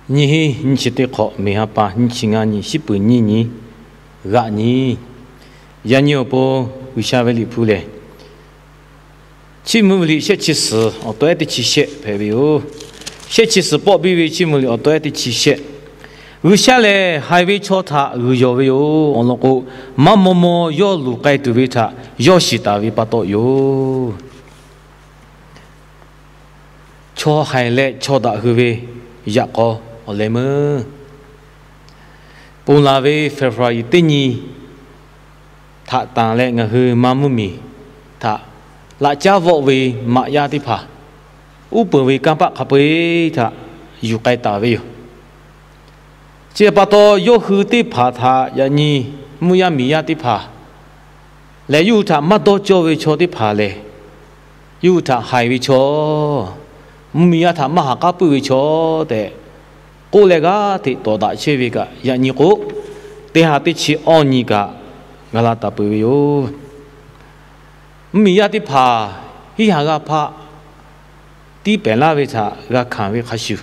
Nyiˇ hinˉ nyiˇ chi teˇ hk'awꞈ, meˬ ha pa nyiˇ chi ngaˇ nyi, shiˉ peuˬ nyiˇ nyi, g'aꞈ nyi. Yaꞈ nyi awˬ pon G'uiˬsha ve Liꞈ hpu lehˬ, Chiˇ mvuh ve liꞈ shehˆ chi suhˍ awˬ tawehˉ teˇ chi shehˆ hpehꞈ ve yoˬ. Shehˆ chi suhˍ pawˆ biˇ ve Chiˇ mvuh liꞈ awˬ tawehˉ teˇ chi shehˆ. G'uiˬsha lehˬ, haiˬ ve chaw htaꞈ g'uiˬ yawˬ ve yoˬ. Awˬ lawn k'o, maˇ maw maw yawˇ luˬ k'ai tuˬ ve htaꞈ yawˇ shiˍ taˍ ve pa taw yoˬ. Chaw haiˬ leh chaw daꞈ hui ve yaꞈ k'aw awˬ leh meuˇ, ponˬ laˬ ve February teˇ nyi htaꞈ tanˬ leh ngaˬ hui maˇ mvuhˇmiˬ htaꞈ laꞈ caˉ vawˆ ve maꞈ yaˇ teˇ hpaˍ uˉ peunˍ ve kanˇ paˆ hk'a peu-eˬ htaꞈ yuˬ k'ai taˍ ve yoˬ. Chi pa taw, yawˇ hui teˇ hpaˍ htaꞈ yaꞈ nyi mvuhˇ yaˇ miˬ yaˇ teˇ hpaˍ lehˬ, yawˇ hui htaꞈ maˇ dawˇ cawˇ ve chaw teˇ hpaˍ lehˬ, yawˇ hui htaꞈ haiˬ ve chaw, mvuhˇmiˬ yaˇ htaꞈ maˇ haꞈ k'aˉ puiˉ ve chaw tehꞈ k'oˆ leh g'aˇ hteꞈ tawˍ daꞈ chehˇ ve kaꞈ, yaꞈ nyi k'o, teˇ ha teˇ chi awˇ nyi kaꞈ g'a la taˍ peuˬ ve yoˬ. Mvuhˇmiˬ yaˇ teˇ hpaˍ hiˉ ha g'aˇ hpaˆ tiˇ pehˍ laˇ ve htaꞈ g'a hkanˍ ve hk'a shuˍ,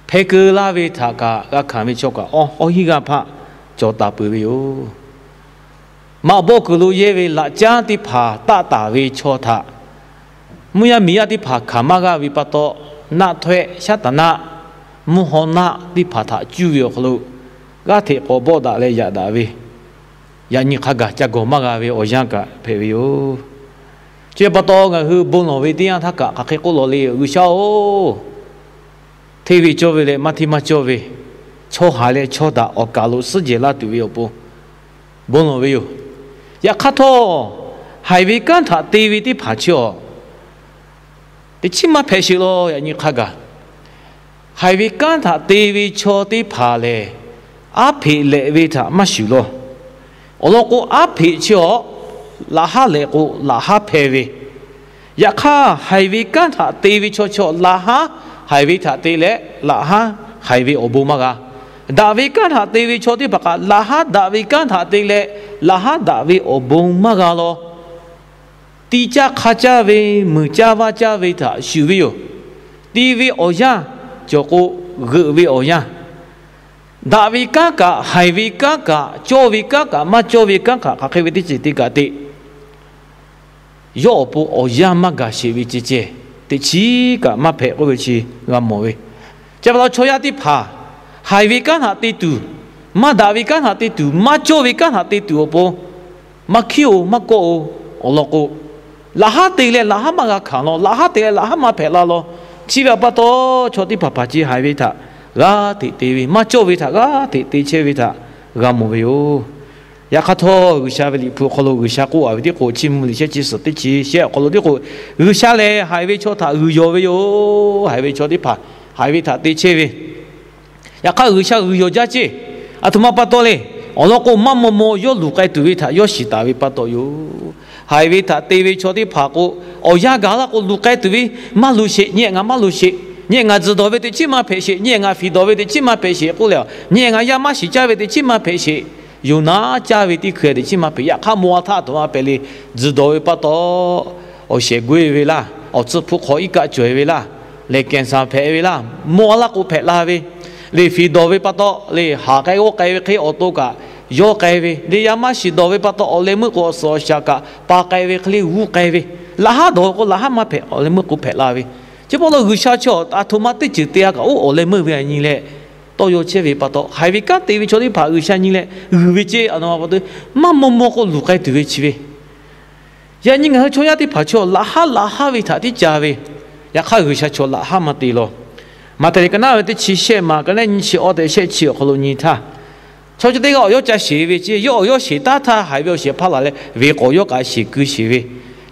hpeh keu laˇ ve htaꞈ kaꞈ g'a hkanˍ ve chaw kaꞈ awˇ hinˉ g'aˇ hpaˆ cawˬ taˍ peuˬ ve yoˬ. Maꞈ bawˆ kuiˬ lo yehˇ ve laꞈ caˉ teˇ hpaˍ taˆ taˍ ve chaw htaꞈ mvuhˇ yaˇ miˬ yaˇ teˇ hpaˍ hkanˍ maˇ g'a ve pa taw, naˆ htawehˆ shaˉ taˍ naˆ, mvuhˇ haw naˆ teˇ hpaˍ htaꞈ cuˇ ve awˬ hk'aw lo g'aˇ hteꞈ k'awꞈ bawˆ daꞈ leh yaꞈ daꞈ ve, yaꞈ nyi hk'a gaˬ ca gawˬ maˇ g'a ve awˬ yanˇ kaꞈ hpehꞈ ve yoˬ. Chi pa taw, ngaˬ hui bon lawˬ ve teˇ yanˇ htaˇ kaꞈ hk'aˬ hk'e k'oˆ lawˬ le, G'uiˬsha-oˬ, hteˇ ve cawˇ ve leh maˇ hteˇ maˇ cawˇ ve, chaw haiˬ leh chaw daꞈ awˬ kaˬ lo suhˉ jehˬ laˇ tuˬ ve awˬ pon bon lawˬ ve yoˬ. Yaꞈ hk'aˇ htawˇ, haiˬ ve kanˉ htaꞈ te ve teˇ hpaˍ chi awˬ teꞈ chiˉ maˇ hpehꞈ sheˍ law. Yaꞈ nyi hk'a gaˬ, haiˬ ve kanˉ htaꞈ te ve chaw teˇ hpaˍ lehˬ, aˉ hpeꞈ lehꞈ ve htaꞈ maˇ shuˍ law. Awˬ lawn k'o, aˉ hpeꞈ chi awˬ laꞈ haˉ lehꞈ k'o, laꞈ haˉ hpehˇ ve. Yaꞈ hk'aˇ, haiˬ ve kanˉ htaꞈ te ve chaw chi awˬ laꞈ haˉ haiˬ ve htaꞈ te leh, laꞈ haˉ haiˬ ve awˬ bon maˇ g'a. Daꞈ ve kanˉ htaꞈ te ve chaw teˇ hpaˍ kaꞈ, laꞈ haˉ daꞈ ve kanˉ htaꞈ te leh, laꞈ haˉ daꞈ ve awˬ bon maˇ g'a law. Ti caˇ hk'a caˇ ve, muiˬ caˇ vaˇ caˇ ve htaꞈ shuˍ ve yoˬ. Ti ve awˬ yanˇ cawˬ k'o, g'euꞈ ve awˬ yanˇ, daꞈ ve kanˉ kaꞈ, haiˬ ve kanˉ kaꞈ, cawˇ ve kanˉ kaꞈ, maˇ cawˇ ve kanˉ kaꞈ, hk'aˬ hk'e ve teˇ ceuˬ te kaꞈ te, yawˇ awˬ pon awˬ yanˇ maˇ gaˬ sheˍ ve ceh ceh, teꞈ chiˉ kaꞈ maˇ hpehꞈ k'oˆ ve chi g'a mawˬ ve. Chi pa taw, chaw yaˇ teˇ hpaˍ haiˬ ve kanˉ htaꞈ te tuˬ, maˇ daꞈ ve kanˉ htaꞈ te tuˬ, maˇ cawˇ ve kanˉ htaꞈ te tuˬ awˬ pon maˇ hkiˉ-oˬ, maˇ kawˆ-oˬ. Awˬ lawn k'o, laꞈ haˉ te leh laꞈ haˉ maˇ g'a hkanˍ law, laꞈ haˉ te leh laꞈ haˉ maˇ hpehꞈ la law. Chi ve pa taw, chaw teˇ hpaˍ hpaˍ chi haiˬ ve htaꞈ g'aˇ hteꞈ te ve, maˇ cawˇ ve htaꞈ g'aˇ hteꞈ te chehˇ ve htaꞈ g'a mawˬ ve yoˬ. Yaꞈ hk'aˇ htawˇ, G'uiˬsha ve Liꞈ hpu awˬ hk'aw lo G'uiˬsha k'oˆ a ve teˇ k'o, Chiˇ mvuh liꞈ shehˆ chi suhˍ teˇ chi shehˆ awˬ hk'aw lo teˇ k'o, G'uiˬsha lehˬ haiˬ ve chaw htaꞈ g'uiˬ yawˬ ve yoˬ. Haiˬ ve chaw teˇ hpaˍ haiˬ ve htaꞈ te chehˇ ve, yaꞈ hk'aˇ G'uiˬsha g'uiˬ yawˬ jaˇ ceˇ. Aˬ htoꞈ ma pa taw le. Awˬ lawn k'o, maˇ maw maw yawˇ luˬ k'ai tuˬ ve htaꞈ yawˇ shiˍ taˍ ve pa taw yoˬ. Haiˬ ve htaꞈ te ve chaw teˇ hpaˍ k'o, awˬ yanˇ gaˬ laˇ k'o, luˬ k'ai tuˬ ve maˇ luˬ sheˍ. Nyi ngaˬ maˇ luˬ sheˍ. Nyi ngaˬ tzuhˬ dawˬ ve teꞈ chiˉ maˇ hpehꞈ sheˍ. Nyi ngaˬ fiˍ dawˬ ve teꞈ chiˉ maˇ hpehꞈ sheˍ k'oˆ leh, nyi ngaˬ yaˇ maˇ shiˍ caˇ ve teꞈ chiˉ maˇ hpehꞈ sheˍ. Yoˍnaˆ caˇ ve teˇ hkui teꞈ chiˉ maˇ hpehꞈ. Yaꞈ hk'aˇ, maw a htaˇ aˬ htoꞈ ma hpehꞈ le. Tzuhˬ dawˬ ve pa taw, awˬ shehˍ g'oˇ-e ve laˇ, awˬ tcuh hpu hk'awꞈ iˉ kaˆ cawˬ-e ve laˇ, lehˬ kehˬ saˍ hpehꞈ ve laˇ, maw a laˇ k'o hpehꞈ la ve, lehˬ fiˍ dawˬ ve pa taw, lehˬ haˍ k'ai g'awˇ k'ai ve hk'e awˬ to kaꞈ yawˇ k'ai ve, lehˬ yaˇ maˇ shiˍ dawˬ ve pa taw, awˬ leh meuˇ k'o awˬ suhˍ awˬ shaˍ kaꞈ pa k'ai ve hk'e le g'uˇ k'ai ve, laꞈ haˉ dawˬ k'o laꞈ haˉ maˇ hpehꞈ, awˬ leh meuˇ k'o hpehꞈ la ve. Chi pa taw G'uiˬsha chi aˬ htoꞈ ma teˇ ceuˬ te a kaꞈ oˇ awˬ leh meuˇ ve a nyi leh tawˇ yaw chehˇ ve pa taw, haiˬ ve kanˉ te ve chaw teˇ hpaˍ G'uiˬsha nyi leh g'uiˬ ve ceˇ. Aˬ htoꞈ ma pa taw, maˇ maw maw k'o luˬ k'ai tuˬ ve chi ve, yaꞈ nyi ngaˬ hui chaw yaˇ teˇ hpaˍ chaw laꞈ haˉ laꞈ haˉ ve htaꞈ tiˉ ca ve, yaꞈ hk'aˇ G'uiˬsha chaw laꞈ haˉ maˇ te law. Maꞈhtehˍ liꞈ ka naˉ ve teˇ chi shehˆ ma ka naˉ nyiˇ chi awˇ tehꞈ shehˆ chi awˬ hk'aw lo nyi htaˇ, chaw chi teˇ g'aˇ awˬ yawˇ ca sheˍ ve ceˇ. Yawˇ awˬ yawˇ sheˍ taˉ htaˇ haiˬ ve awˬ shehˍ hpaˇ laˬ leh veˬ k'awꞈ yawˇ kaꞈ sheˍ keu sheˍ ve,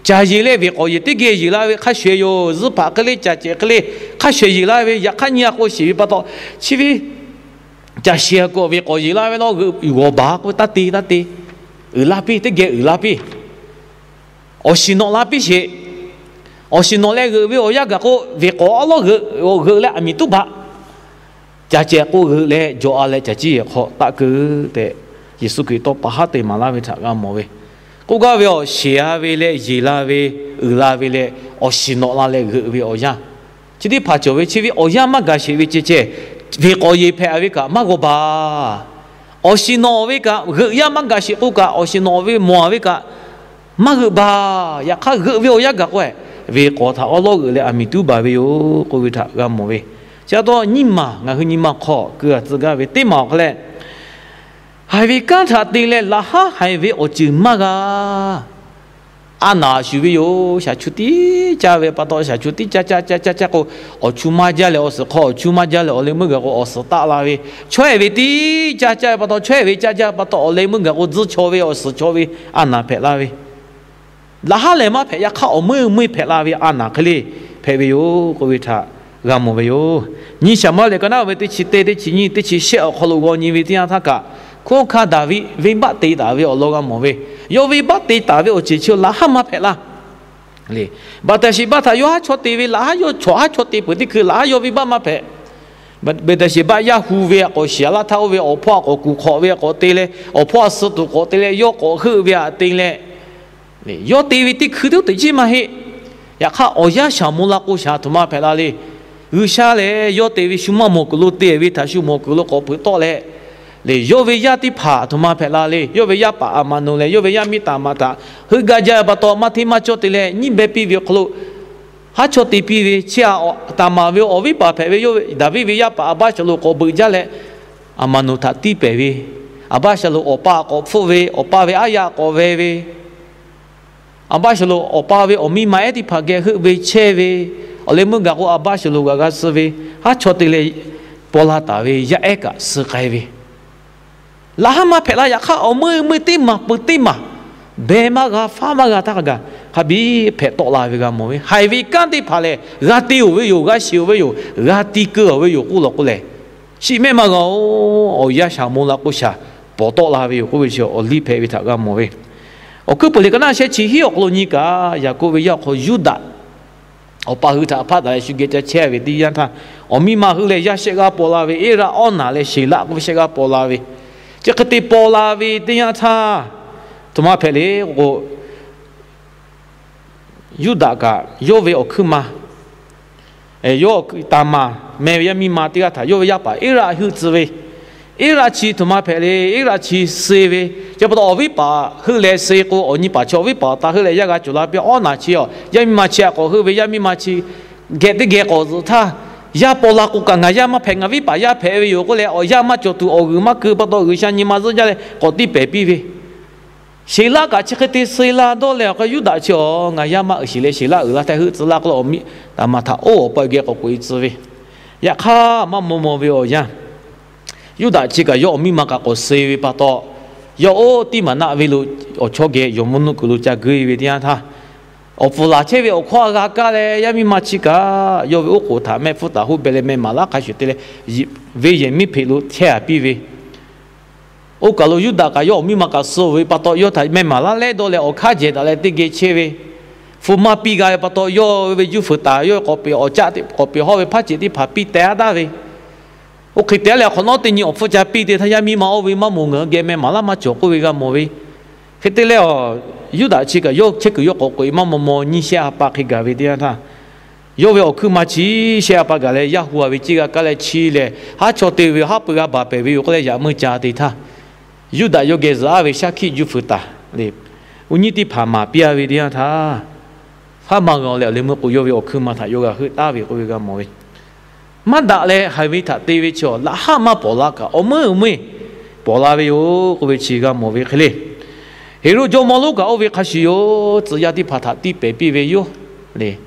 caˬ yeˬ leh veˬ k'awꞈ yeˬ teˇ geh yeˬ la ve hk'a shuˍ yoˬ. Zuhˆ hpaꞈ hk'e le, caˬ cehˬ hk'e le, hk'a shuˍ yeˬ la ve, yaꞈ hk'aˇ nyi a k'o sheˍ ve pa taw, chi ve caˬ sheˍ a k'o veˬ k'awꞈ yeˬ la ve law, g'awˬ baˬ k'o taˇ te taˇ te, uiˍ la piˇ, teˇ geh uiˍ la piˇ, awˬ shiˍ nawꞈ la piˇ sheˍ. Awˬ shiˍ nawꞈ leh g'euꞈ ve awˬ yanˇ gaˬ k'o, veˬ k'awꞈ a lawˉ g'euꞈ leh aˬ miˍ tuˉ baꞈ. Caˬ cehˬ k'o g'euꞈ leh jawꞈ a leh caˬ ciˇ yehˬ hk'aw taˆ keu tehꞈ, Yeˍsuˆ Hkriꞈ tawˇ pa haˉ te maˍ laˇ ve htaꞈ g'a mawˬ ve. K'oˆ gaˇ ve, awˬ shiˍ a ve leh yeˬ la ve, uiˍ la ve leh awˬ shiˍ nawꞈ la leh g'euꞈ ve awˬ yanˇ, chi teˇ hpaˍ cawˬ ve chi ve awˬ yanˇ maˇ gaˬ sheˍ ve ceh ceh, Venˇ k'awꞈ yeˬ hpehꞈ ve kaꞈ maˇ g'aw baˬ. Awˬ shiˍ nawꞈ ve kaꞈ, g'euꞈ yaˇ maˇ gaˬ sheˍ k'oˆ kaꞈ, awˬ shiˍ nawꞈ ve mawˬ ve kaꞈ maˇ g'euꞈ baˬ. Yaꞈ hk'aˇ, g'euꞈ ve awˬ yanˇ gaˬ k'o, venˇ k'awꞈ htaꞈ awˉ lawˉ g'euꞈ leh aˬ miˍ tuˉ baˬ ve yoˬ k'oˆ ve htaꞈ g'a mawˬ ve. Chi pa taw, nyiˇ maˬ ngaˬ hui nyi ma hk'aw keu a tcuh gaˇ ve teˇ maˬ awˬ hk'aw leh, haiˬ ve kanˉ htaꞈ te leh laꞈ haˉ haiˬ ve awˬ ceuˬ maˇ g'a. A naˍ shuˍ ve yoˬ. Shaˍ chu tiˉ caˇ ve pa taw, shaˍ chu tiˉ caˇ caˇ caˇ caˇ caˇ k'o, awˬ chu maˇ jaˇ leh awˬ suhˍ hk'aw, awˬ chu maˇ jaˇ leh awˬ leh meuˇ gaˬ k'o awˬ suhˍ taˆ la ve, chawehˇ ve tiˉ caˇ caˇ ve pa taw, chawehˇ ve caˇ caˇ ve pa taw, awˬ leh meuˇ gaˬ k'o tzuhˇ chaw ve, awˬ suhˍ chaw ve, a naˍ hpehꞈ la ve, laꞈ haˉ lehˬ maˇ hpehꞈ. Yaꞈ hk'aˇ, awˬ meuˇ meuˇ hpehꞈ la ve a naˍ hk'e le hpehꞈ ve yoˬ k'oˆ ve htaꞈ g'a mawˬ ve yoˬ. Nyi Saˍmo liꞈ ka naˉ ve teˇ chi teˇ, teˇ chi nyiˇ, teˇ chi shehˆ awˬ hk'aw lo g'aw nyi ve teˇ yanˇ htaˇ kaꞈ, hkunˉ hawˉ hkanˇ Daˍviˆ venˇbaˆ te taˍ ve awˬ lawn g'a mawˬ ve. Yawˇ venˇbaˆ te taˍ ve awˬ ceuˬ chi laꞈ haˉ maˇ hpehꞈ la. Baˍtaˍsheˍbaˆ htaꞈ yawˇ haˉ chawˇ te ve, laꞈ haˉ yawˇ chawꞈ haˉ chawˇ te peuˬ teˇ hkui laꞈ haˉ yawˇ venˇbaˆ maˇ hpehꞈ. Baˍtaˍsheˍbaˆ yaˇ hu ve a k'awꞈ shiˍ a laˇ htaˇ, oˇ ve awˬ hpawˇ a k'awꞈ kuˬ hk'awꞈ ve a k'awꞈ te leh, awˬ hpawˇ a suh tuˬ k'awꞈ te leh, yawˇ k'awꞈ heuˆ ve a te leh, yawˇ te ve teˇ hkui teˇ teꞈ chiˉ maˇ heˆ. Yaꞈ hk'aˇ, awˬ yanˇ shaˍ mo la k'o shaˍ a htoꞈ ma hpehꞈ la le. G'uiˬsha lehˬ yawˇ te ve shu maˇ mawˬ kuiˬ lo te ve htaꞈ shu mawˬ kuiˬ lo k'awꞈ peuˬ tawˆ leh, lehˬ yawˇ ve yaˇ teˇ hpaˍ a htoꞈ ma hpehꞈ la le. Yawˇ ve yaˇ paˍ Aˍmaˍnoˍ lehˬ yawˇ ve yaˇ miˇ Taˍmaˍ htaꞈ heuˆ gaˇ jaˇ ve pa taw, maˇ hteˇ maˇ cawˇ te leh nyiˇ beh piˇ ve awˬ hk'aw lo haˉ chawˇ te piˇ ve. Chi a, Taˍmaˍ ve awˬ viˉ paˍ hpehꞈ ve yawˇ ve Daˍviˆ ve yaˇ paˍ Aˍbaˇshaˍlonˍ k'awꞈ beuꞈ jaˇ leh, Aˍmaˍnoˍ htaꞈ tiˇ pehˍ ve. Aˍbaˇshaˍlonˍ awˬ pa k'awꞈ hpfuhˆ ve, awˬ pa ve aˉ yaˇ k'awꞈ veh ve. Aˍbaˇshaˍlonˍ awˬ pa ve awˬ miˇ ma ehˉ teˇ hpaˍ geh heuˆ ve chehˇ ve. Awˬ leh meuˇ gaˬ k'o Aˍbaˇshaˍlonˍ g'aꞈ g'a suh ve, haˉ chawˇ te leh paw la taˍ ve yaˇ ehˉ kaꞈ suh k'ai ve. Laꞈ haˉ maˇ hpehꞈ la. Yaꞈ hk'aˇ, awˬ meuˇ meuˇ teˇ maˬ peuˬ teˇ maˬ, beh maˇ g'a, faˉ maˇ g'a htaˇ hk'a gaˬ hk'a biˇ hpehꞈ tawˆ la ve g'a mawˬ ve. Haiˬ ve kanˉ teˇ hpaˍ lehˬ, g'a te oˬ ve yoˬ, g'a shiˍ oˬ ve yoˬ, g'a ti keu oˬ ve yoˬ k'oˆ law k'oˆ leh, shiˍ mehˆ maˇ g'a-oˬ. Awˬ yanˇ shaˍ mo la k'o shaˍ pawˍ tawˆ la ve yoˬ k'oˆ ve chi awˬ liˇ hpehꞈ ve htaꞈ g'a mawˬ ve. Awˬ hkuiˉ peuˬ liꞈ ka naˉ shehˆ chi hiˉ awˬ hk'aw lo nyi kaꞈ, Yaˍkoˆ ve yaˇ awˬ hk'aw Yuˇdaꞈ awˬ pa hui htaꞈ hpaˆ daꞈ leh shu geh ca chehˇ ve teˇ yanˇ htaˇ, awˬ miˇ ma heuˆ leh yaˇ shehˆ g'aˇ paw la ve, Eˇraꞈ, Awˉnaˍ leh Sheˍlaˆ k'oˆ ve shehˆ g'aˇ paw la ve. Chi hk'e te paw la ve teˇ yanˇ htaˇ, htoꞈ ma hpehꞈ le k'o, Yuˇdaꞈ kaꞈ yawˇ ve awˬ hkuiˉ ma, yawˇ Taˍmaˍ meh ve yaˇ miˇ ma teˇ g'aˇ htaꞈ yawˇ ve yaˇ paˍ Eˇraꞈ heuˆ tcuh ve. Eˇraꞈ chi htoꞈ ma hpehꞈ le. Eˇraꞈ chi suh ve, chi pa taw awˬ viˉ paˍ heuˆ leh suh k'o, awˬ nyi paˍ chi awˬ viˉ paˍ awˬ ta heuˆ leh yaˇ g'a cawˬ la piˇ. Awˉnaˍ chi awˬ yaˇ miˇ ma chi a k'awꞈ heuˆ ve, yaˇ miˇ ma chi geh teˇ geh k'awꞈ zuhꞈ htaˇ, yaˇ paw la k'o kaꞈ ngaˬ yaˇ maˇ hpehꞈ, ngaˬ viˉ paˍ yaˇ hpehꞈ ve yoˬ k'oˆ leh, awˬ yaˇ maˇ cawˬ tuˬ awˬ g'uiˬ maˇ keu pa taw, G'uiˬsha nyi ma zuhˆ jaˇ leh k'awꞈ tiˇ pehˍ piˇ ve. Sheˍlaˆ kaꞈ chi hk'e te suh la dawˇ leh, awˬ hk'e Yuˇdaꞈ chi awˬ ngaˬ yaˇ maˇ uiˍ sheˍ leh Sheˍlaˆ uiˍ la htaˇ heuˆ tcuh laˇ k'oˆ leh, awˬ miˇ Taˍmaˍ htaꞈ oˇ awˬ pa geh k'awꞈ k'oꞈ-e tcuh ve. Yaꞈ hk'aˇ, maˇ maw maw ve awˬ yanˇ, Yuˇdaꞈ chi kaꞈ yawˇ awˬ miˇ ma kaꞈ k'awꞈ suh ve pa taw, yawˇ oˇ Tiˉmaˍnaˆ venˇ lo awˬ chawˇ geh yawˬ mvuhˇ nuˆ kuiˬ lo ca geuˆ ve teˇ yanˇ htaˇ, awˬ pfuhˍ laˬ chehˇ ve awˬ hkawˇ a g'a kaˇ leh, yaˇ miˇ ma chi kaꞈ yawˇ ve oˉ k'oˍ htaꞈ mehˆ hpfuhˇ taˍ hoˆ beh leh meh maˍ laˇ hk'a shuˍ te leh, ve yehˬ miˉ hpeꞈ lo chehˇ a piˇ ve. Oˇ kaˬ lo Yuˇdaꞈ kaꞈ yawˇ awˬ miˇ ma kaꞈ suh ve pa taw, yawˇ htaꞈ meh maˍ laˇ leh dawˇ leh awˬ hk'aˇ jehˬ daꞈ leh teˇ geh chehˇ ve. Hpu maˇ piˇ g'a ve pa taw, yawˇ ve juˇ fuiˍ taˍ yawˇ k'awꞈ peꞈ awˬ caˆ, k'awꞈ peꞈ hawˇ ve hpaˇ ceˬ teˇ hpaˍ piˇ teh a taˍ ve. Oˇ hk'e te leh, awˬ hk'awꞈ nawˉ teˇ nyi awˬ hpfuhˇ ca piˇ te htaˇ, yaˇ miˇ ma oˇ ve maˇ moˍ ngaˬ hui geh meh maˍ laˇ maˇ cawˬ k'oˆ ve g'a mawˬ ve. Hk'e te leh, Yuˇdaꞈ chi kaꞈ yawˇ chehˇ kuiˬ yawˇ k'awꞈ k'oꞈ-e maˇ maw maw nyiˇ shehˆ ha pa hk'e gaˬ ve teˇ yanˇ htaˇ, yawˇ ve awˬ hkuiˉ ma chi shehˆ ha pa gaˬ leh, yaˇ hu a ve ceˇ g'a kaˇ leh chi lehˬ, haˉ chawˇ te ve yoˬ, haˉ pui g'a baˬ pehˍ ve yoˬ k'oˆ leh yaꞈ meuˇ ca te htaˇ, Yuˇdaꞈ yawˇ geh zuhꞈ aˉ ve shaˉ hkiˆ juˇ fuiˍ taˍ leh, uˉ nyiˇ teˇ hpaˍ maˍ piˇ a ve teˇ yanˇ htaˇ, haˉ maˇ g'a leh awˬ leh meuˇ k'o, yawˇ ve awˬ hkuiˉ ma htaꞈ yawˇ g'a heuˆ taˍ ve k'oˆ ve g'a mawˬ ve. Maˇ daꞈ leh haiˬ ve htaꞈ te ve chi awˬ laꞈ haˉ maˇ pawˍ la kaꞈ, awˬ meuˇ awˬ meuˇ pawˍ la ve yoˬ k'oˆ ve chi g'a mawˬ ve hk'e le. Heˍroˆ jawˇmawˇ lonˉ kaꞈ oˇ ve hk'a shuˍ yoˬ. Tcuh yaˇ teˇ hpaˍ htaꞈ tiˇ pehˍ piˇ ve yoˬ le.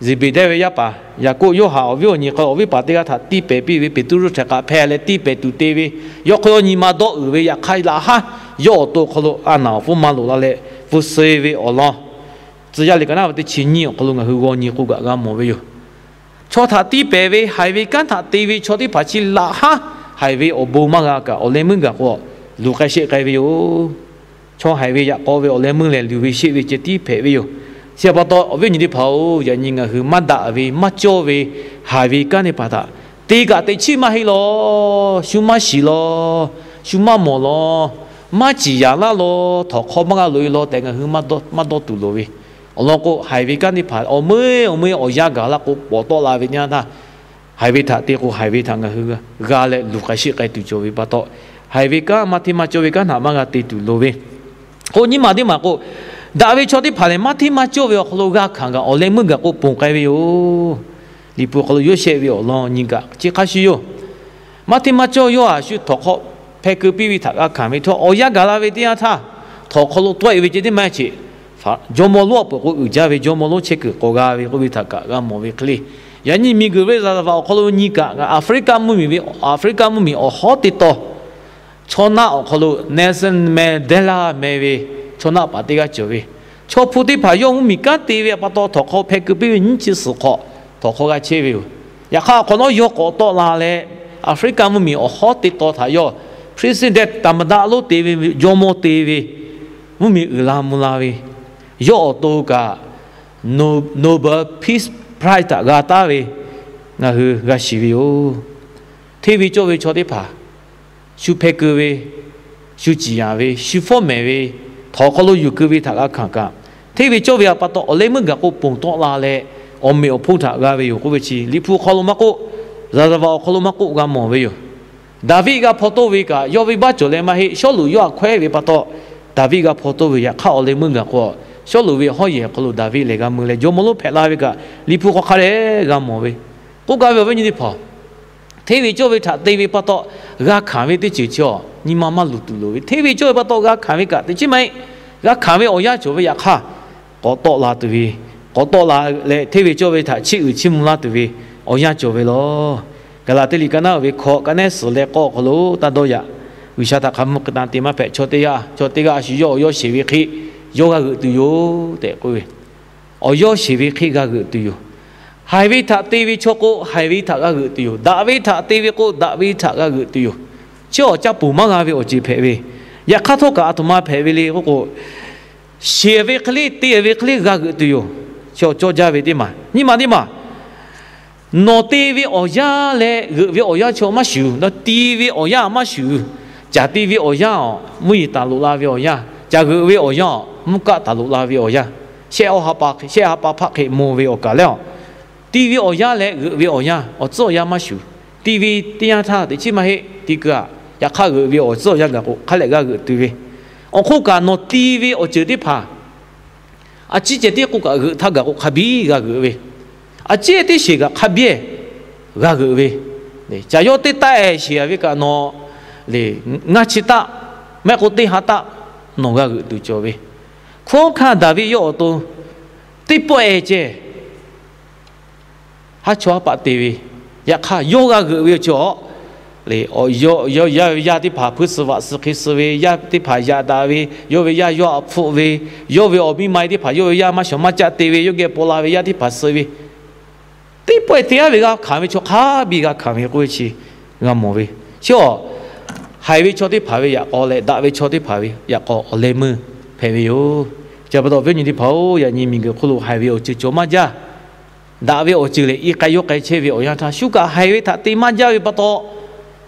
Zeˍbeˍdehˇ ve yaˇ paˍ Yaˍkoˆ, Yoˇhanˬ awˬ viˉ awˬ nyi hk'aw awˬ viˉ paˍ teˇ g'aˇ htaꞈ tiˇ pehˍ piˇ ve, Peˍtruˆ htaꞈ kaꞈ hpehˇ leh tiˇ pehˍ tuˬ te ve, yawˇ hk'aw yawˇ nyi ma dawˇ uiˍ ve, yaꞈ hk'aˇ laꞈ haˉ yawˇ awˬ to awˬ hk'aw lo a naˍ awˬ pfuhˇ maˇ loꞈ la leh, hpu suh ve awˬ lawn, tcuh yaˇ liꞈ ka naˉ ve teˇ chi nyiˇ awˬ hk'aw lo ngaˬ hui g'aw nyi k'o kaꞈ g'a mawˬ ve yoˬ. Chaw htaꞈ tiˇ pehˍ ve, haiˬ ve kanˉ htaꞈ te ve chaw teˇ hpaˍ chi laꞈ haˉ haiˬ ve awˬ bon maˇ g'a kaꞈ, awˬ leh meuˇ gaˬ k'o luˬ k'ai sheˆ k'ai ve yoˬ. Chaw haiˬ ve yaꞈ k'aw ve awˬ leh meuˇ lehˬ, luˬ ve sheˆ ve ceh tiˉ hpehꞈ ve yoˬ. Chi pa taw, awˬ viˉ awˬ nyi teˇ hpaˍ-oˬ, yaꞈ nyi ngaˬ hui maˇ daꞈ ve maˇ cawˇ ve haiˬ ve kanˉ teˇ hpaˍ htaꞈ te kaꞈ teꞈ chiˉ maˇ heˆ law. Shu maˇ shiˍ law. Shu maˇ mawˬ law. Maˇ ciˍ yaˍ laˇ law. Htawnˍ hk'aw maˇ g'a loꞈ-e law tehꞈ ngaˬ hui maˇ dawˇ tuˬ loˍ ve. Awˬ lawn k'o, haiˬ ve kanˉ teˇ hpaˍ awˬ meuˇ awˬ meuˇ awˬ yanˇ gaˬ la k'o, pawˍ tawˆ la ve nyi htaˇ, haiˬ ve htaꞈ te k'o, haiˬ ve htaꞈ ngaˬ hui g'a leh luˬ k'ai sheˆ k'ai tuˬ cawˬ ve pa taw, haiˬ ve kanˉ maˇ hteˇ maˇ cawˇ ve kanˉ htaꞈ maˇ g'a te tuˬ loˍ ve. K'o, nyiˇ maˬ teˇ maˬ k'o, daꞈ ve chaw teˇ hpaˍ lehˬ, maˇ hteˇ maˇ cawˇ ve awˬ hk'aw lo g'a hkanˍ kaꞈ awˬ leh meuˇ gaˬ k'o ponˬ k'ai ve yoˬ. Liꞈ hpu awˬ hk'aw lo Yoˇsehꞈ ve awˬ lawn nyi kaꞈ chi hk'a shuˍ yoˬ. Maˇ hteˇ maˇ cawˇ yawˇ a shu htawnˍ hk'aw hpeh keu piˇ ve htaꞈ g'a hkanˍ ve htawˇ, awˬ yanˇ gaˬ la ve teˇ yanˇ htaˇ, htawnˍ hk'aw lo tawˆ-e ve ceh teˇ maˇ heˆ ce, jawˇmawˇ lonˉ awˬ peuˬ k'o uiˍ jaˇ ve jawˇmawˇ lonˉ chehˇ kuiˬ k'awꞈ g'a ve k'oˆ ve htaꞈ kaꞈ g'a mawˬ ve hk'e le. Yaꞈ nyi miˬguiˬ ve zaˍ zaˍ vaꞈ awˬ hk'aw lo nyi kaꞈ, Aˍfriˆkaˆ mvuhˇmiˬ ve, Aˍfriˆkaˆ mvuhˇmiˬ awˬ hawˉ teˇ taw chaw naˆ awˬ hk'aw lo Nelson Mandela meh ve chaw naˆ paˍ teˇ g'aˇ cawˬ ve, chaw hpu teˇ hpaˍ yawˇ mvuhˇmiˬ kanˉ te ve pa taw htawnˍ hk'aw hpeh keu piˇ ve nyiˇ chi suhˍ hk'awꞈ htawnˍ hk'aw g'a chehˇ ve yoˬ. Yaꞈ hk'aˇ awˬ hk'awꞈ nawˉ yawˇ k'awꞈ tawˆ la leh, Aˍfriˆkaˆ mvuhˇmiˬ awˬ hawˉ teˇ taw htaꞈ yawˇ president သမ္မတ lonˉ te ve, jawˇmawˇ te ve, mvuhˇmiˬ uiˍ la mvuh la ve, yawˇ awˬ to kaꞈ Nobel Peace Prize htaꞈ g'a taˉ ve ngaˬ hui g'a shiˍ ve yoˬ. Hteˇ ve cawˇ ve chaw teˇ hpaˍ shu hpeh keu ve, shu ciˍ yanˍ ve, shu fawˉ mehˍ ve, htawnˍ hk'aw lo yuˬ keu ve htaꞈ g'a hkanˍ kaꞈ, hteˇ ve cawˇ ve a pa taw awˬ leh meuˇ gaˬ k'o ponˬ tawˆ la leh, awˬ meꞈ awˬ hponˇ htaꞈ g'a ve yoˬ k'oˆ ve chi Liꞈ hpu hk'aw lo maˇ k'oˆ, zaˍ zaˍ vaꞈ awˬ hk'aw lo maˇ k'oˆ g'a mawˬ ve yoˬ. Daˍviˆ g'a hpaw toˆ ve kaꞈ, yawˇ ve baˆ cawˬ leh maˇ heˆ, Sawˉluꞈ yawˇ htaꞈ hkawehˉ ve pa taw, Daˍviˆ g'a hpaw toˆ ve. Yaꞈ hk'aˇ awˬ leh meuˇ gaˬ k'o, Sawˉluꞈ ve hawˉ yehˬ awˬ hk'aw lo Daˍviˆ lehˬ g'a mui leh jawˇmawˇ lonˉ hpehꞈ la ve kaꞈ, Liꞈ hpu hk'aw hk'a dehꞈ g'a mawˬ ve. K'oˆ gaˇ ve awˬ viˉ nyi teˇ hpaˍ, hteˇ ve cawˇ ve htaꞈ te ve pa taw g'a hkanˍ ve teˇ ceuˬ chi awˬ nyi ma maˇ luˬ tuˬ loˍ ve. Hteˇ ve cawˇ ve pa taw g'a hkanˍ ve kaꞈ teꞈ chiˉ maˇ heˆ. G'a hkanˍ ve awˬ yanˇ cawˬ ve yaꞈ hk'aˇ, k'awꞈ tawˆ la tuˬ ve, k'awꞈ tawˆ la leh hteˇ ve cawˇ ve htaꞈ chiˇ uiˍ chiˇ mvuh laˇ tuˬ ve awˬ yanˇ cawˬ ve law. Gaˍlaˍtiˆ liꞈ ka naˉ uiˍ ve hkawꞈ ka nehˉ suhˍ leh k'awˇ awˬ hk'aw lo taˇ dawˇ yaꞈ. G'uiˬsha htaꞈ hk'a mvuh hk'e na te maˇ hpehꞈ. Chaw teˇ g'aˇ, chaw teˇ g'aˇ a shu yawˇ awˬ yawˇ sheˍ ve hk'e yawˇ g'a g'euꞈ tuˬ yoˬ tehꞈ k'oˆ ve. Awˬ yawˇ sheˍ ve hk'e g'a g'euꞈ tuˬ yoˬ. Haiˬ ve htaꞈ te ve chaw k'o, haiˬ ve htaꞈ g'a g'euꞈ tuˬ yoˬ. Daꞈ ve htaꞈ te ve k'o, daꞈ ve htaꞈ g'a g'euꞈ tuˬ yoˬ. Chi awˬ caˇ puˍ maˇ g'a ve awˬ ceuˬ hpehꞈ ve. Yaꞈ hk'aˇ htawˇ kaꞈ a htoꞈ ma hpehꞈ ve le k'oˆ k'o, sheˍ ve hk'e le, te ve hk'e le g'a g'euꞈ tuˬ yoˬ. Chi awˬ cawˇ jaˇ ve teˇ maˬ. Nyiˇ maˬ teˇ maˬ, nawˬ te ve awˬ yanˇ leh g'euꞈ ve awˬ yanˇ chaw maˇ shuˍ. Nawˬ ti ve awˬ yanˇ maˇ shuˍ. Caˬ te ve awˬ yanˇ awˬ mvuhˇ yeˬ taˍ loꞈ la ve awˬ yanˇ, caˬ g'euꞈ ve awˬ yanˇ awˬ mvuhˇ kaˆ taˍ loꞈ la ve awˬ yanˇ, shehˆ awˇ ha pa, shehˆ ha pa hpaˆ hk'e mvuh ve awˬ kaˍ lehˬ, ti ve awˬ yanˇ leh g'euꞈ ve awˬ yanˇ awˬ tcuhˉ awˬ yanˇ maˇ shuˍ. Ti ve teˇ yanˇ htaˇ teꞈ chiˉ maˇ heˆ, ti keu-a. Yaꞈ hk'aˇ g'euꞈ ve awˬ tcuhˉ awˬ yanˇ gaˬ k'o hk'a lehꞈ g'a g'euꞈ tuˬ ve. Awˬ hk'oˆ kaꞈ nawˬ ti ve awˬ ceuˬ teˇ hpaˍ a ciˉ ceh tiˉ k'oˆ kaꞈ g'euꞈ htaˇ gaˬ k'o hk'a biˇ g'a g'euꞈ ve, a ciˉ tiˉ sheˍ kaꞈ hk'a biˇ g'a g'euꞈ ve. Caˬ yawˇ teˇ taˆ-e sheˍ-a ve kaꞈ nawˬ le, ngaˇ chi taˆ, maˇ heˆ k'o teˇ ha taˆ nawˬ g'a g'euꞈ tuˬ cawˬ ve. Hkunˉ hawˉ hkanˇ Daˍviˆ yawˇ awˬ to teˇ pawˆ-e ceh haˉ chawˇ haˉ paˆ te ve. Yaꞈ hk'aˇ yawˇ g'a g'euꞈ ve awˬ ceuˬ awˬ le, yawˇ ve yaˇ teˇ hpaˍ hpuiˇ suh vaꞈ suh hk'e suh ve, yaˇ teˇ hpaˍ yaꞈ daꞈ ve, yawˇ ve yaˇ yawˇ htaꞈ hpfuhˆ ve, yawˇ ve awˬ miˇ ma teˇ hpaˍ yawˇ ve yaˇ maˇ shawˍ maˇ caˆ te ve, yawˇ geh paw la ve yaˇ teˇ hpaˍ suh ve, teˇ pawˆ-e te-a ve g'a hkanˍ ve chaw hk'a biˇ g'a hkanˍ ve k'oˆ ve chi g'a mawˬ ve. Chi awˬ haiˬ ve chaw teˇ hpaˍ ve yaꞈ k'aw leh daꞈ ve chaw teˇ hpaˍ ve yaꞈ k'aw awˬ leh meuˇ hpehꞈ ve yoˬ. Chi pa taw viˉ nyi teˇ hpaˍ-oˬ, yaꞈ nyi miˬguiˬ hk'oˆ lo haiˬ ve awˬ ceuˬ cawˬ maˇ jaˇ. Daꞈ ve awˬ ceuˬ lehˬ i k'ai yawˇ k'ai chehˇ ve awˬ yanˇ htaˇ, shu kaꞈ haiˬ ve htaꞈ te maˇ jaˇ ve pa taw,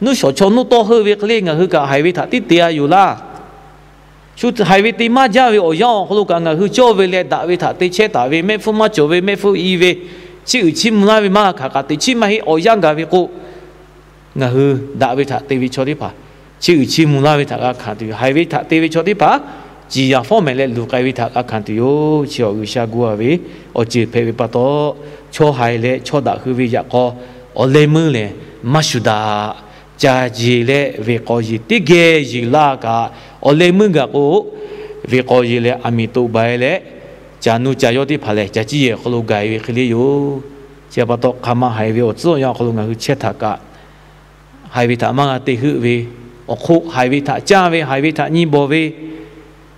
nuˇ shawˍ chaw nuˇ tawˇ heuˆ ve hk'e le ngaˬ hui kaꞈ haiˬ ve htaꞈ tiˉ te-a yoˬ laˇ. Shu haiˬ ve te maˇ jaˇ ve awˬ yanˇ awˬ hk'aw lo kaꞈ ngaˬ hui cawˇ ve leh daꞈ ve htaꞈ te chehˇ taˍ ve, mehˆ hpfuhˇ maˇ cawˬ ve mehˆ hpfuhˇ i ve, chiˇ uiˍ chiˇ mvuh laˇ ve maˇ g'a hkanˍ kaꞈ teꞈ chiˉ maˇ heˆ. Awˬ yanˇ gaˬ ve k'o, ngaˬ hui daꞈ ve htaꞈ te ve chaw teˇ hpaˍ chiˇ uiˍ chiˇ mvuh laˇ ve htaꞈ g'a hkanˍ tuˬ yoˬ. Haiˬ ve htaꞈ te ve chaw teˇ hpaˍ ciˍ yanˍ fawˉ mehˍ leh luˬ k'ai ve htaꞈ g'a hkanˍ tuˬ yoˬ. Chi awˬ G'uiˬsha gu-a ve awˬ ceuˬ hpehꞈ ve pa taw, chaw haiˬ leh chaw daꞈ hui ve yaꞈ k'aw awˬ leh meuˇ lehˬ maˇ shuˍ daꞈ. Caˬ yeˬ leh veˬ k'awꞈ yeˬ teˇ geh yeˬ laˇ kaꞈ, awˬ leh meuˇ gaˬ k'o, veˬ k'awꞈ yeˬ leh aˬ miˍ toꞈ baˬ-e leh, caˬ nu caˬ yaw teˇ hpaˍ lehˬ caˬ ciˇ yehˬ awˬ hk'aw lo gaˬ-e ve hk'e le yoˬ. Chi pa taw hk'aˬ ma haiˬ ve awˬ tcuhˉ awˬ yanˇ awˬ hk'aw lo ngaˬ hui chehˇ htaꞈ kaꞈ, haiˬ ve htaꞈ maˇ g'a te heuˆ ve, awˬ hk'oˆ haiˬ ve htaꞈ caˇ ve, haiˬ ve htaꞈ nyi bawˬ ve,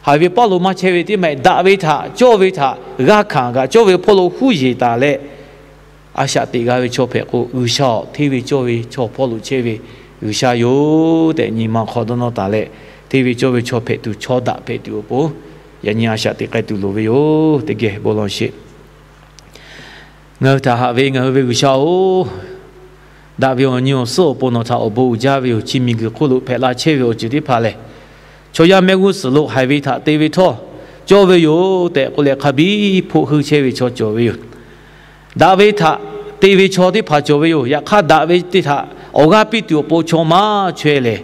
haiˬ ve paˇ lo maˇ chehˇ ve teˇ maˬ daꞈ ve htaꞈ cawˇ ve htaꞈ g'a hkanˍ kaꞈ cawˇ ve hpawˇ lo huˉ yeˬ taˍ leh, a shaꞈ teꞈ g'a ve chaw hpehꞈ k'o, G'uiˬsha-oˬ, hteˇ ve cawˇ ve chaw hpawˇ lo chehˇ ve G'uiˬsha yoˬ tehꞈ nyi ma hk'aw dawˇ nawˇ taˍ leh, hteˇ ve cawˇ ve chaw hpehꞈ tuˬ, chaw daꞈ hpehꞈ tuˬ awˬ pon, yaꞈ nyi a shaꞈ teꞈ k'ai tuˬ loˍ ve yoˬ. Teˇ geh bon lawˬ sheˍ. Ngaˬ hui htaꞈ haꞈ ve ngaˬ hui ve G'uiˬsha-oˬ, daꞈ ve awˬ nyi awˬ suhˉ awˬ pon nawˬ htaꞈ awˬ bon uiˍ jaˇ ve yoˬ. Chi miˬguiˬ hk'oˆ lo hpehꞈ la chehˇ ve awˬ ceuˬ teˇ hpaˍ lehˬ, chaw yaˇ mehˆ g'uˇ suhˍ lo haiˬ ve htaꞈ te ve htawˇ cawˇ ve yoˬ tehꞈ k'oˆ leh hk'a biˇ hpoˆ heuˆ chehˇ ve chaw cawˬ ve yoˬ. Daꞈ ve htaꞈ te ve chaw teˇ hpaˍ cawˬ ve yoˬ. Yaꞈ hk'aˇ, daꞈ ve teˇ htaꞈ awˬ g'aˇ piˇ tuˬ awˬ pon chaw maˇ chaweh lehˬ,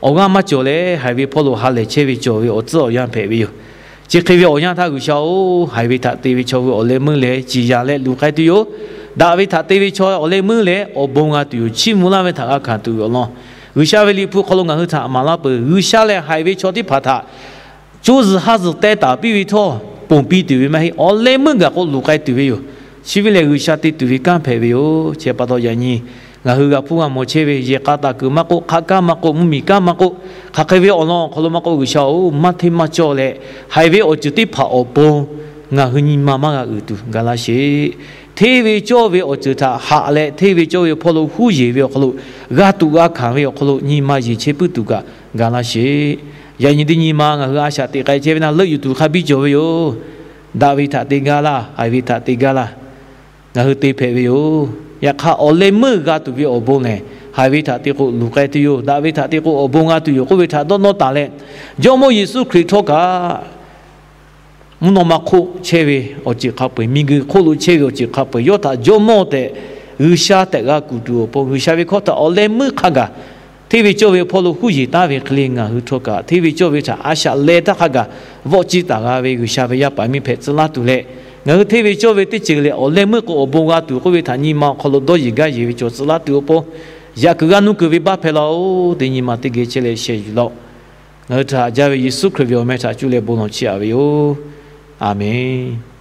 awˬ g'aˇ maˇ cawˬ leh, haiˬ ve hpawˇ lo ha lehˬ chehˇ ve cawˬ ve awˬ tcuhˉ awˬ yanˇ hpehꞈ ve yoˬ. Chi hk'e ve awˬ yanˇ htaˇ, G'uiˬsha-oˬ, haiˬ ve htaꞈ te ve chaw hui awˬ leh meuˇ leh ciˍ yanˍ leh luˬ k'ai tuˬ yoˬ. Daꞈ ve htaꞈ te ve chaw awˬ leh meuˇ leh awˬ bon g'a tuˬ yoˬ. Chiˇ mvuh laˇ ve htaꞈ g'a hkanˍ tuˬ ve awˬ lawn, G'uiˬsha ve Liꞈ hpu hk'aw lo ngaˬ hui htaꞈ maˍ laˇ peuˬ. G'uiˬsha lehˬ, haiˬ ve chaw teˇ hpaˍ htaꞈ co zuhˬ ha zuhˬ teh taˍ piˇ ve htawˇ, ponˬ piˇ tuˬ ve maˇ heˆ. Awˬ leh meuˇ gaˬ k'o luˬ k'ai tuˬ ve yoˬ. Chi ve lehˬ, G'uiˬsha te tuˬ ve kanˉ hpehꞈ ve yoˬ. Chi pa taw yaꞈ nyi ngaˬ hui g'a hpuˇ g'a mawˬ chehˇ ve yehˬ k'a taˍ kuiˬ maˇ k'oˆ, hk'aˆ kanˉ maˇ k'oˆ, mvuhˇmiˬ kanˉ maˇ k'oˆ, hk'aˬ hk'e ve awˬ lawn awˬ hk'aw lo maˇ k'oˆ, G'uiˬsha-oˬ, maˇ hteˇ maˇ cawˇ leh, haiˬ ve awˬ ceuˬ teˇ hpaˍ awˬ pon ngaˬ hui nyi ma maˇ g'a uiˍ tuˬ ga laˇ sheˍ. Hteˇ ve cawˇ ve awˬ ceuˬ htaꞈ haꞈ leh, hteˇ ve cawˇ ve hpawˇ lo huˉ yeˬ ve awˬ hk'aw lo, g'a tuꞈ g'a hkanˍ ve awˬ hk'aw lo nyi ma yeˬ chehˇ puiˉ tuˬ kaꞈ ga laˇ sheˍ. Yaꞈ nyi teˇ nyi ma ngaˬ hui a shaꞈ teꞈ k'ai chehˇ ve naˇ, leuˆ yuˬ tuˬ hk'a biˇ cawˬ ve yoˬ. Daꞈ ve htaꞈ te gaˇ laˇ, haiˬ ve htaꞈ te gaˇ laˇ, ngaˬ hui te hpehꞈ ve yoˬ. Yaꞈ hk'aˇ, awˬ leh meuˇ g'a tuˬ ve awˬ bon lehˬ, haiˬ ve htaꞈ te k'o luˬ k'ai tuˬ yoˬ. Daꞈ ve htaꞈ te k'o awˬ bon g'a tuˬ yoˬ k'oˆ ve htaꞈ dawˇ nawˇ taˍ leh, Jawˇmawˇ Yeˍsuˆ Hkriꞈ htawˇ kaꞈ mvuhˇ naw ma hk'oˆ chehˇ ve awˬ ceuˬ hk'a peu-eˬ, miˬguiˬ hk'oˆ lo chehˇ ve awˬ ceuˬ hk'a peu-eˬ, yawˇ htaꞈ Jawˇmawˇ tehꞈ G'uiˬsha tehꞈ g'a kuˬ tuˬ awˬ pon, G'uiˬsha ve hkawˇ htaꞈ awˬ leh meuˇ hk'a gaˬ hteˇ ve cawˇ ve awˬ hpawˇ lo huˉ yeˬ taˍ ve hk'e le, ngaˬ hui htawˇ kaꞈ hteˇ ve cawˇ ve htaꞈ a shaꞈ leh taˇ hk'a gaˬ vawˆ ciˇ taˍ g'a ve G'uiˬsha ve yaˇ paˍ miˇ hpehꞈ tcuh laˇ tuˬ leh, ngaˬ hui hteˇ ve cawˇ ve teˇ ceuˬ lehˬ, awˬ leh meuˇ k'o awˬ bon g'a tuˬ k'oˆ ve htaꞈ nyi ma awˬ hk'aw lo dawˇ yeˬ gaˇ yeˬ ve cawˬ tcuh laˇ tuˬ awˬ pon, yaꞈ kuiˬ g'a nuˇ kuiˬ ve baˇ hpehꞈ laˇ-oˬ. Teˇ nyi ma teˇ geh chehˇ leh sheh yuˬ laˇ-oˆ. Ngaˬ hui htaꞈ haꞈ jaˇ ve Yeˍsuˆ Hkriꞈ ve awˬ meh htaꞈ cuˇ leh bon lawˬ chiˇ aꞈ ve yoˬ. Aˬmenˍ.